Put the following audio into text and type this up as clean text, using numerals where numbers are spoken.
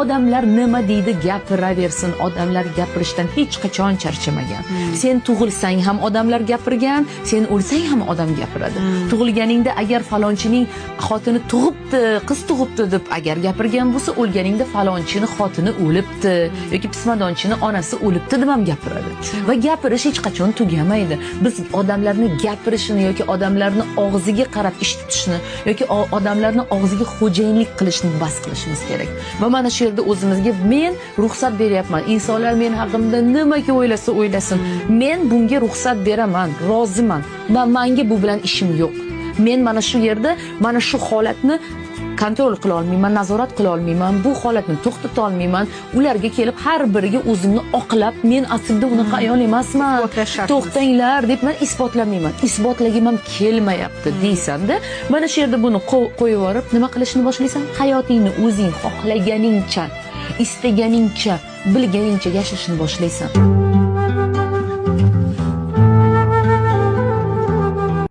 Odamlar nima deydi, gapiraversin. Odamlar gapirishdan hech qachon charchamagan. Sen tug'ilsang ham odamlar gapirgan, sen o'lsang ham odam gapiradi. Tug'ilganingda agar falonchining xotini tug'ibdi, qiz tug'ibdi deb agar gapirgan bo'lsa, o'lganingda falonchini xotini o'libdi yoki pismadonchini onasi o'libdi deb ham gapiradi. Va gapirish hech qachon tugamaydi. Biz odamlarni gapirishini yoki odamlarni og'ziga qarab ish tutishni yoki odamlarni og'ziga xo'jayinlik qilishni bas qilishimiz kerak. Va mana shu yerda o'zimizga men ruxsat beryapman. Insonlar men haqimda nimaki o'ylasa o'ylasin. Men bunga ruxsat beraman, roziman. Va menga bu bilan ishim yo'q. Men mana shu yerda mana shu holatni kontrol qila olmayman, nazorat qila olmayman, bu holatni to'xtata olmayman. Ularga kelib har biriga o'zimni oqlab, men aslida unaqa ayol emasman. Isbotlash shart emas. To'xtanglar deb men isbotlamayman. Isbotlagim ham kelmayapti deysanda, mana shu yerda buni qo'yib yuborib, nima qilishni boshlaysan? Hayotingni o'zing xohlaganingcha, istaganingcha, bilganingcha yashashni boshlaysan.